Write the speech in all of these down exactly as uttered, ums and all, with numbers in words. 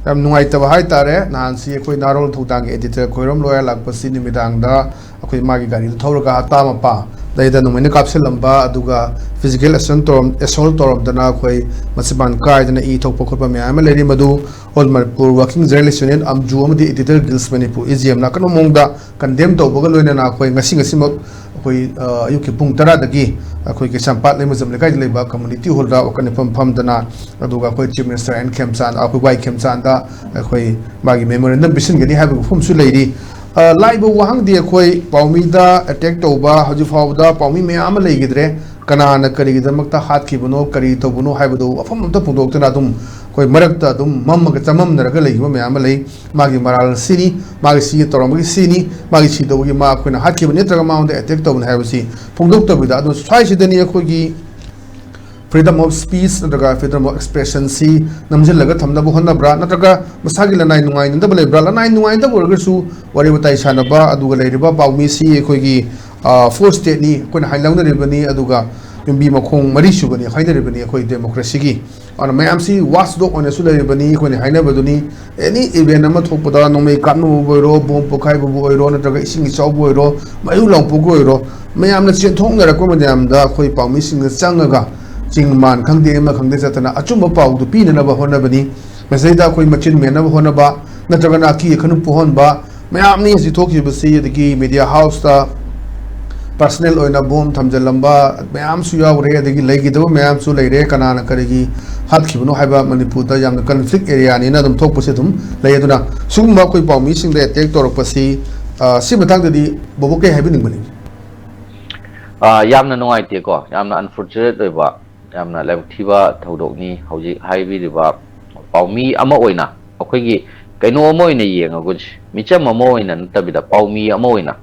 ꯌꯥꯝ ꯅꯨꯡꯉꯥꯏꯇꯕ ꯍꯥꯏꯇꯥꯔꯦ, ꯅꯍꯥꯟꯁꯤ ꯑꯩꯈꯣꯏ ꯅꯥꯔꯣꯜ ꯊꯧꯗꯥꯡꯒꯤ editor ꯈꯣꯏꯔꯝ ꯂꯣꯌꯥ ꯂꯥꯛꯄꯁꯤ ꯅꯨꯃꯤꯗꯥꯡꯗ ꯑꯩꯈꯣꯏ ꯃꯥꯒꯤ ꯒꯥꯔꯤꯗꯨ ꯊꯧꯔꯒ ꯍꯞꯇꯥ ꯑꯃ ꯄꯥ ꯂꯩꯗ ꯅꯣꯡꯃꯩꯅ ꯀꯥꯞꯁꯤꯜꯂꯝꯕ, ꯑꯗꯨꯒ physical assault ꯇꯧꯔꯝ-, assault ꯇꯧꯔꯝꯗꯅ ꯑꯩꯈꯣꯏ ꯃꯆꯤꯟꯕꯥꯟ ꯀꯥꯏꯗꯅ ꯏ ꯊꯣꯛꯄ ꯈꯣꯠꯄ ꯃꯌꯥꯝ ꯑꯃ ꯂꯩꯔꯤ꯫ ꯃꯗꯨ All Manipur Working Journalist Union, ꯑꯝꯖꯨ ꯑꯃꯗꯤ editor Guilds Manipur, A G M ꯅ ꯑꯀꯟꯕ ꯃꯑꯣꯡꯗ condemn ꯇꯧꯕꯒ ꯂꯣꯏꯅꯅ ꯑꯩꯈꯣꯏ ꯉꯁꯤ, ꯉꯁꯤꯃꯛ ꯑꯩꯈꯣꯏ, ꯑ, ꯑꯌꯨꯛꯀꯤ ꯄꯨꯡ ꯇꯔꯥꯗꯒꯤ ꯑꯩꯈꯣꯏ ꯀꯩꯁꯥꯝꯄꯥꯠ ꯂꯩꯃꯖꯝ ꯂꯩꯀꯥꯏꯗ ꯂꯩꯕ community hall ꯗ ꯋꯥꯀꯠ ꯃꯤꯐꯝ ꯐꯝꯗꯅ, ꯑꯗꯨꯒ ꯑꯩꯈꯣꯏ Chief Minister N ꯈꯦꯝꯆꯥꯟ, ꯑꯩꯈꯣꯏ ꯋꯥꯏ ꯈꯦꯝꯆꯥꯟꯗ ꯑꯩꯈꯣꯏ ꯃꯥꯒꯤ memorandum ꯄꯤꯁꯤꯟꯒꯅꯤ ꯍꯥꯏꯕꯒꯤ ꯋꯥꯐꯝꯁꯨ ꯂꯩꯔꯤ꯫ ꯑ, ꯂꯥꯛꯏꯕ ꯋꯥꯍꯪꯗꯤ ꯑꯩꯈꯣꯏ ꯄꯥꯎꯃꯤꯗ attack ꯇꯧꯕ ꯍꯧꯖꯤꯛ ꯐꯥꯎꯕꯗ ꯄꯥꯎꯃꯤ ꯃꯌꯥꯝ ꯑꯃ ꯂꯩꯈꯤꯗ꯭ꯔꯦ꯫ ꯀꯅꯥꯅ ꯀꯔꯤꯒꯤꯗꯃꯛꯇ ꯍꯥꯠꯈꯤꯕꯅꯣ, ꯀꯔꯤ ꯇꯧꯕꯅꯣ ꯍꯥꯏꯕꯗꯨ ꯋꯥꯐꯝ ꯑꯝꯇ ꯐꯣꯡꯗꯣꯛꯇꯅ ꯑꯗꯨꯝ ꯑꯩꯈꯣꯏ ꯃꯔꯛꯇ ꯑꯗꯨꯝ ꯃꯝꯃꯒ ꯆꯃꯝꯅꯔꯒ ꯂꯩꯈꯤꯕ ꯃꯌꯥꯝ ꯑꯃ ꯂꯩ꯫ ꯃꯥꯒꯤ ꯃꯔꯥꯜ ꯁꯤꯅꯤ, ꯃꯥꯒꯤ ꯁꯤ ꯇꯧꯔꯝꯕꯒꯤ ꯁꯤꯅꯤ, ꯃꯥꯒꯤ ꯁꯤ ꯇꯧꯕꯒꯤ ꯃꯥ ꯑꯩꯈꯣꯏꯅ ꯍꯥꯠꯈꯤꯕꯅꯤ ꯅꯠꯇ꯭ꯔꯒ ꯃꯉꯣꯟꯗ attack ꯇꯧꯕꯅꯤ ꯍꯥꯏꯕꯁꯤ ꯐꯣꯡꯗꯣꯛꯇꯕꯤꯗ, ꯑꯗꯨ ꯁ꯭ꯋꯥꯏꯁꯤꯗꯅꯤ ꯑꯩꯈꯣꯏꯒꯤ freedom of speech ꯅꯠꯇ꯭ꯔꯒ freedom of expression ꯁꯤ ꯅꯝꯁꯤꯜꯂꯒ ꯊꯝꯅꯕ ꯍꯣꯠꯅꯕ꯭ꯔꯥ, ꯅꯠꯇ꯭ꯔꯒ ꯃꯁꯥꯒꯤ ꯂꯅꯥꯏ ꯅꯨꯡꯉꯥꯏꯅꯗꯕ ꯂꯩꯕ꯭ꯔꯥ? ꯂꯅꯥꯏ ꯅꯨꯡꯉꯥꯏꯅꯗꯕ ꯑꯣꯏꯔꯒꯁꯨ ꯋꯥꯔꯤ ꯋꯥꯇꯥꯏ ꯁꯥꯟꯅꯕ, ꯑꯗꯨꯒ ꯂꯩꯔꯤꯕ ꯄꯥꯎꯃꯤꯁꯤ ꯑꯩꯈꯣꯏꯒꯤ, ꯑ, fourth estate ꯅꯤ, ꯑꯩꯈꯣꯏꯅ ꯍꯥꯏ ꯂꯧꯅꯔꯤꯕꯅꯤ, ꯑꯗꯨꯒ ꯌꯨꯝꯕꯤ ꯃꯈꯣꯡ ꯃꯔꯤ ꯁꯨꯕꯅꯤ ꯍꯥꯏꯅꯔꯤꯕꯅꯤ ꯑꯩꯈꯣꯏ democracy ꯒꯤ꯫ ꯑꯗꯨꯅ ꯃꯌꯥꯝꯁꯤ watchdog ꯑꯣꯏꯅꯁꯨ ꯂꯩꯔꯤꯕꯅꯤ꯫ ꯑꯩꯈꯣꯏꯅ ꯍꯥꯏꯅꯕꯗꯨꯅꯤ, any event ꯑꯃ ꯊꯣꯛꯄꯗ, ꯅꯣꯡꯃꯩ ꯀꯥꯞꯅꯕꯕꯨ ꯑꯣꯏꯔꯣ, bomb ꯄꯣꯈꯥꯏꯕꯕꯨ ꯑꯣꯏꯔꯣ, ꯅꯠꯇ꯭ꯔꯒ ꯏꯁꯤꯡ ꯏꯆꯥꯎꯕꯨ ꯑꯣꯏꯔꯣ, ꯃꯩ ꯂꯥꯡꯄꯣꯛꯄꯨ ꯑꯣꯏꯔꯣ, ꯃꯌꯥꯝꯅ ꯆꯦꯟꯊꯣꯛꯅꯔꯛꯄ ꯃꯌꯥꯝꯗ ꯑꯩꯈꯣꯏ ꯄꯥꯎꯃꯤꯁꯤꯡꯅ ꯆꯪꯉꯒ ꯆꯤꯡ ꯃꯥꯟ ꯈꯪꯗꯦ, ꯑꯃ ꯈꯪꯗꯦ ꯆꯠꯇꯅ ꯑꯆꯨꯝꯕ ꯄꯥꯎꯗꯨ ꯄꯤꯅꯅꯕ ꯍꯣꯠꯅꯕꯅꯤ꯫ ꯃꯁꯤꯗꯩꯗ ꯑꯩꯈꯣꯏ ꯃꯆꯤꯟ ꯃꯦꯟꯅꯕ ꯍꯣꯠꯅꯕ ꯅꯠꯇ꯭ꯔꯒꯅ ꯑꯀꯤ ꯑꯈꯪ ꯄꯣꯛꯍꯟꯕ ꯃꯌꯥꯝꯅꯤ ꯍꯧꯖꯤꯛ ꯊꯣꯛꯈꯤꯕꯁꯤ꯫ ꯑꯗꯒꯤ media house ꯇ personal ꯑꯣꯏꯅ bomb ꯊꯝꯖꯤꯜꯂꯝꯕ ꯃꯌꯥꯝꯁꯨ ꯌꯥꯎꯔꯦ, ꯑꯗꯒꯤ ꯂꯩꯈꯤꯗꯕ ꯃꯌꯥꯝꯁꯨ ꯂꯩꯔꯦ꯫ ꯀꯅꯥꯅ ꯀꯔꯤꯒꯤ ꯍꯥꯠꯈꯤꯕꯅꯣ ꯍꯥꯏꯕ ꯃꯅꯤꯄꯨꯔꯗ ꯌꯥꯝꯅ conflict area ꯅꯤꯅ ꯑꯗꯨꯝ ꯊꯣꯛꯄꯁꯦ ꯑꯗꯨꯝ ꯂꯩ꯫ ꯑꯗꯨꯅ ꯁꯤꯒꯨꯝꯕ ꯑꯩꯈꯣꯏ ꯄꯥꯎꯃꯤꯁꯤꯡꯗ attack ꯇꯧꯔꯛꯄꯁꯤ, ꯑ, ꯁꯤ ꯃꯇꯥꯡꯗꯗꯤ ꯕꯣꯕꯣꯛ ꯀꯩ ꯍꯥꯏꯕꯤꯅꯤꯡꯕꯅꯤ? ꯑ, ꯌꯥꯝꯅ ꯅꯨꯡꯉꯥꯏꯇꯦꯀꯣ, ꯌꯥꯝꯅ unfortunate ꯑꯣꯏꯕ, ꯌꯥꯝꯅ ꯂꯥꯏꯕꯛ ꯊꯤꯕ ꯊꯧꯗꯣꯛꯅꯤ꯫ ꯍꯧꯖꯤꯛ ꯍꯥꯏꯕꯤꯔꯤꯕ ꯄꯥꯎꯃꯤ ꯑꯃ ꯑꯣꯏꯅ, ꯑꯩꯈꯣꯏꯒꯤ ꯀꯩꯅꯣ ꯑꯃ ꯑꯣꯏꯅ ꯌꯦꯡꯉꯒꯨꯁꯤ, ꯃꯤꯆꯝ ꯑꯃ ꯑꯣꯏꯅ ꯅꯠꯇꯕꯤꯗ ꯄꯥꯎꯃꯤ ꯑꯃ ꯑꯣꯏꯅ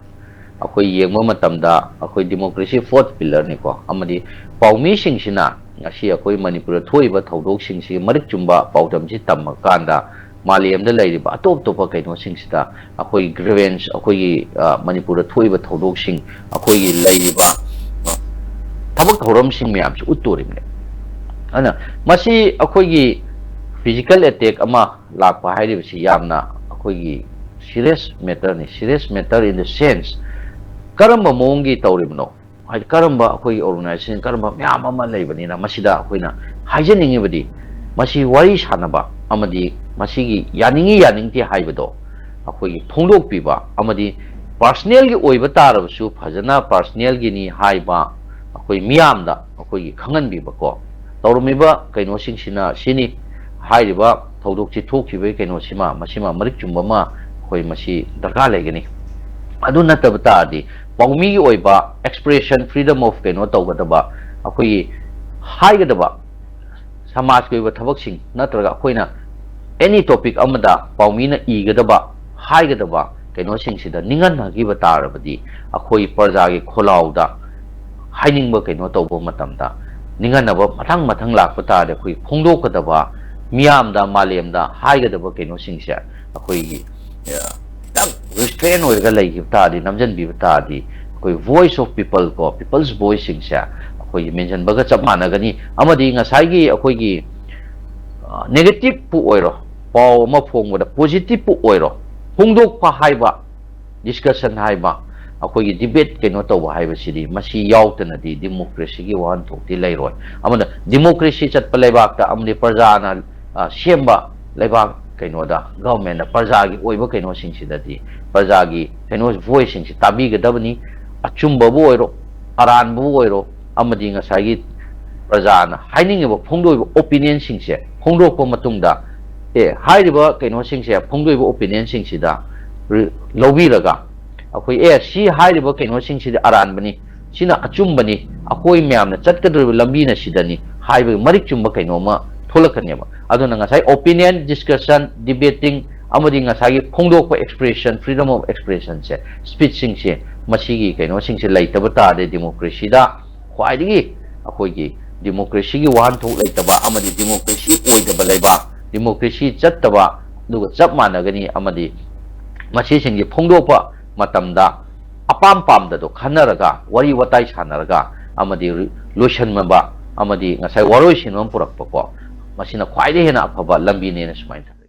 ꯑꯩꯈꯣꯏ ꯌꯦꯡꯕ ꯃꯇꯝꯗ, ꯑꯩꯈꯣꯏ democracy fourth pillar ꯅꯤꯀꯣ, ꯑꯃꯗꯤ ꯄꯥꯎꯃꯤꯁꯤꯡꯁꯤꯅ ꯉꯁꯤ ꯑꯩꯈꯣꯏ ꯃꯅꯤꯄꯨꯔꯗ ꯊꯣꯛꯏꯕ ꯊꯧꯗꯣꯛꯁꯤꯡꯁꯤꯒꯤ ꯃꯔꯤꯛ ꯆꯨꯝꯕ ꯄꯥꯎꯗꯝꯁꯤ ꯇꯝꯃꯀꯥꯟꯗ, ꯃꯥꯂꯦꯝꯗ ꯂꯩꯔꯤꯕ ꯑꯇꯣꯞ ꯑꯇꯣꯞꯄ ꯀꯩꯅꯣꯁꯤꯡꯁꯤꯗ ꯑꯩꯈꯣꯏ grievance, ꯑꯩꯈꯣꯏꯒꯤ, ꯑ, ꯃꯅꯤꯄꯨꯔꯗ ꯊꯣꯛꯏꯕ ꯊꯧꯗꯣꯛꯁꯤꯡ, ꯑꯩꯈꯣꯏꯒꯤ ꯂꯩꯔꯤꯕ ꯊꯕꯛ ꯊꯧꯔꯝꯁꯤꯡ ꯃꯌꯥꯝꯁꯤ ꯎꯠꯇꯣꯔꯤꯕꯅꯦ꯫ ꯑꯗꯨꯅ ꯃꯁꯤ ꯑꯩꯈꯣꯏꯒꯤ ꯐꯤꯖꯤꯀꯦꯜ ꯑꯦꯇꯦꯛ ꯑꯃ ꯂꯥꯛꯄ ꯍꯥꯏꯔꯤꯕꯁꯤ ꯌꯥꯝꯅ ꯑꯩꯈꯣꯏꯒꯤ ꯁꯤꯔꯤꯌꯁ ꯃꯦꯇꯔꯅꯤ꯫ ꯁꯤꯔꯤꯌꯁ ꯃꯦꯇꯔ ꯏꯟ ꯗ ꯁꯦꯟꯁ, ꯀꯔꯝꯕ ꯃꯑꯣꯡꯒꯤ ꯇꯧꯔꯤꯕꯅꯣ, ꯍꯥꯏꯗꯤ ꯀꯔꯝꯕ ꯑꯩꯈꯣꯏꯒꯤ ꯑꯣꯔꯒꯅꯥꯏꯖꯦꯁꯟ, ꯀꯔꯝꯕ ꯃꯌꯥꯝ ꯑꯃ ꯂꯩꯕꯅꯤꯅ, ꯃꯁꯤꯗ ꯑꯩꯈꯣꯏꯅ ꯍꯥꯏꯖꯅꯤꯡꯉꯤꯕꯗꯤ, ꯃꯁꯤ ꯋꯥꯔꯤ ꯁꯥꯟꯅꯕ ꯑꯃꯗꯤ ꯃꯁꯤꯒꯤ ꯌꯥꯅꯤꯡꯉꯤ ꯌꯥꯅꯤꯡꯗꯦ ꯍꯥꯏꯕꯗꯣ ꯑꯩꯈꯣꯏꯒꯤ ꯐꯣꯡꯗꯣꯛꯄꯤꯕ ꯑꯃꯗꯤ ꯄꯥꯔꯁꯅꯦꯜꯒꯤ ꯑꯣꯏꯕ ꯇꯥꯔꯕꯁꯨ ꯐꯖꯅ ꯄꯥꯔꯁꯅꯦꯜꯒꯤꯅꯤ ꯍꯥꯏꯕ ꯑꯩꯈꯣꯏ ꯃꯤꯌꯥꯝꯗ ꯑꯩꯈꯣꯏꯒꯤ ꯈꯪꯍꯟꯕꯤꯕꯀꯣ꯫ ꯇꯧꯔꯝꯃꯤꯕ ꯀꯩꯅꯣꯁꯤꯡꯁꯤꯅ ꯁꯤꯅꯤ, ꯍꯥꯏꯔꯤꯕ ꯊꯧꯗꯣꯛꯁꯤ ꯊꯣꯛꯈꯤꯕꯒꯤ ꯀꯩꯅꯣꯁꯤꯃ, ꯃꯁꯤꯃ ꯃꯔꯤꯛ ꯆꯨꯝꯕ ꯑꯃ ꯑꯩꯈꯣꯏ ꯃꯁꯤ ꯗꯔꯀꯥꯔ ꯂꯩꯒꯅꯤ꯫ ꯑꯗꯨ ꯅꯠꯇꯕ ꯇꯥꯔꯗꯤ ꯄꯥꯎꯃꯤꯒꯤ ꯑꯣꯏꯕ expression, freedom of ꯀꯩꯅꯣ ꯇꯧꯒꯗꯕ, ꯑꯩꯈꯣꯏꯒꯤ ꯍꯥꯏꯒꯗꯕ ꯁꯃꯥꯖꯀꯤ ꯑꯣꯏꯕ ꯊꯕꯛꯁꯤꯡ ꯅꯠꯇ꯭ꯔꯒ ꯑꯩꯈꯣꯏꯅ ꯑꯦꯅꯤ ꯇꯣꯄꯤꯛ ꯑꯃꯗ ꯄꯥꯎꯃꯤꯅ ꯏꯒꯗꯕ, ꯍꯥꯏꯒꯗꯕ ꯀꯩꯅꯣꯁꯤꯡꯁꯤꯗ ꯅꯤꯡꯍꯟꯅꯈꯤꯕ ꯇꯥꯔꯕꯗꯤ ꯑꯩꯈꯣꯏ ꯄ꯭ꯔꯖꯥꯒꯤ ꯈꯣꯜꯂꯥꯎꯗ ꯍꯥꯏꯅꯤꯡꯕ ꯀꯩꯅꯣ ꯇꯧꯕ ꯃꯇꯝꯗ ꯅꯤꯡꯍꯟꯅꯕ ꯃꯊꯪ ꯃꯊꯪ ꯂꯥꯛꯄ ꯇꯥꯔꯗꯤ ꯑꯩꯈꯣꯏ ꯐꯣꯡꯗꯣꯛꯀꯗꯕ, ꯃꯤꯌꯥꯝꯗ, ꯃꯥꯂꯦꯝꯗ ꯍꯥꯏꯒꯗꯕ ꯀꯩꯅꯣꯁꯤꯡꯁꯦ ꯑꯩꯈꯣꯏꯒꯤ, ꯑ, ꯈꯤꯇꯪ ꯔꯤꯁꯇ꯭ꯔꯦꯟ ꯑꯣꯏꯔꯒ ꯂꯩꯈꯤꯕ ꯇꯥꯔꯗꯤ, ꯅꯝꯁꯤꯟꯕꯤꯕ ꯇꯥꯔꯗꯤ, ꯑꯩꯈꯣꯏ voice of people ꯀꯣ, people's voice ꯁꯤꯡꯁꯦ ꯑꯩꯈꯣꯏꯒꯤ ꯃꯦꯟꯁꯤꯟꯕꯒ ꯆꯞ ꯃꯥꯟꯅꯒꯅꯤ꯫ ꯑꯃꯗꯤ ꯉꯁꯥꯏꯒꯤ ꯑꯩꯈꯣꯏꯒꯤ, ꯑ, negative ꯄꯨ ꯑꯣꯏꯔꯣ, ꯄꯥꯎ ꯑꯃ ꯐꯣꯡꯕꯗ positive ꯄꯨ ꯑꯣꯏꯔꯣ, ꯐꯣꯡꯗꯣꯛꯄ ꯍꯥꯏꯕ, discussion ꯍꯥꯏꯕ, ꯑꯩꯈꯣꯏꯒꯤ debate ꯀꯩꯅꯣ ꯇꯧꯕ ꯍꯥꯏꯕꯁꯤꯗꯤ, ꯃꯁꯤ ꯌꯥꯎꯗꯅꯗꯤ democracy ꯒꯤ ꯋꯥꯍꯟꯊꯣꯛꯇꯤ ꯂꯩꯔꯣꯏ꯫ ꯑꯃꯅ democracy ꯆꯠꯄ ꯂꯩꯕꯥꯛꯇ, ꯑꯃꯗꯤ ꯄ꯭ꯔꯖꯥꯅ, ꯑ, ꯁꯦꯝꯕ ꯂꯩꯕꯥꯛ ꯀꯩꯅꯣꯗ, government ꯇ ꯄ꯭ꯔꯖꯥꯒꯤ ꯑꯣꯏꯕ ꯀꯩꯅꯣꯁꯤꯡꯁꯤꯗꯗꯤ ꯄ꯭ꯔꯖꯥꯒꯤ ꯀꯩꯅꯣ, voice ꯁꯤꯡꯁꯤ ꯇꯥꯕꯤꯒꯗꯕꯅꯤ꯫ ꯑꯆꯨꯝꯕꯕꯨ ꯑꯣꯏꯔꯣ, ꯑꯔꯥꯟꯕꯕꯨ ꯑꯣꯏꯔꯣ, ꯑꯃꯗꯤ ꯉꯁꯥꯏꯒꯤ ꯄ꯭ꯔꯖꯥꯅ ꯍꯥꯏꯅꯤꯡꯉꯤꯕ, ꯐꯣꯡꯗꯣꯛꯏꯕ opinion ꯁꯤꯡꯁꯦ ꯐꯣꯡꯗꯣꯛꯄ ꯃꯇꯨꯡꯗ, ꯑꯦ, ꯍꯥꯏꯔꯤꯕ ꯀꯩꯅꯣꯁꯤꯡꯁꯦ, ꯐꯣꯡꯗꯣꯛꯏꯕ opinion ꯁꯤꯡꯁꯤꯗ ꯔꯤ-, ꯂꯧꯕꯤꯔꯒ, ꯑꯩꯈꯣꯏ, ꯑꯦ, ꯁꯤ ꯍꯥꯏꯔꯤꯕ ꯀꯩꯅꯣꯁꯤꯡꯁꯤꯗꯤ ꯑꯔꯥꯟꯕꯅꯤ, ꯁꯤꯅ ꯑꯆꯨꯝꯕꯅꯤ, ꯑꯩꯈꯣꯏ ꯃꯌꯥꯝꯅ ꯆꯠꯀꯗꯧꯔꯤꯕ ꯂꯝꯕꯤꯅ ꯁꯤꯗꯅꯤ ꯍꯥꯏꯕꯒꯤ ꯃꯔꯤꯛ ꯆꯨꯝꯕ ꯀꯩꯅꯣꯝꯃ ꯊꯣꯛꯂꯛꯀꯅꯦꯕ꯫ ꯑꯗꯨꯅ ꯉꯁꯥꯏ opinion, discussion, debating ꯑꯃꯗꯤ ꯉꯁꯥꯏꯒꯤ ꯐꯣꯡꯗꯣꯛꯄ, expression, freedom of expression say, speech ꯁꯤꯡꯁꯦ, ꯃꯁꯤꯒꯤ ꯀꯩꯅꯣꯁꯤꯡꯁꯦ ꯂꯩꯇꯕ ꯇꯥꯔꯗꯤ democracy ꯗ ꯈ꯭ꯋꯥꯏꯗꯒꯤ ꯑꯩꯈꯣꯏꯒꯤ democracy ꯒꯤ ꯋꯥꯍꯟꯊꯣꯛ ꯂꯩꯇꯕ ꯑꯃꯗꯤ democracy ꯑꯣꯏꯗꯕ ꯂꯩꯕꯥꯛ, democracy ꯆꯠꯇꯕ, ꯑꯗꯨꯒ ꯆꯞ ꯃꯥꯟꯅꯒꯅꯤ꯫ ꯑꯃꯗꯤ ꯃꯁꯤꯁꯤꯡꯁꯦ ꯐꯣꯡꯗꯣꯛꯄ ꯃꯇꯝꯗ ꯑꯄꯥꯝ ꯄꯥꯝꯗꯗꯣ ꯈꯟꯅꯔꯒ, ꯋꯥꯔꯤ ꯋꯥꯇꯥꯏ ꯁꯥꯟꯅꯔꯒ, ꯑꯃꯗꯤ ꯂꯣꯏꯁꯤꯟꯅꯕ, ꯑꯃꯗꯤ ꯉꯁꯥꯏ ꯋꯥꯔꯣꯏꯁꯤꯟ ꯑꯃ ꯄꯨꯔꯛꯄꯀꯣ, ꯃꯁꯤꯅ ꯈ꯭ꯋꯥꯏꯗꯒꯤ ꯍꯦꯟꯅ ꯑꯐꯕ ꯂꯝꯕꯤꯅꯦꯅ ꯁꯨꯃꯥꯏꯅ ꯊꯝꯃꯤ꯫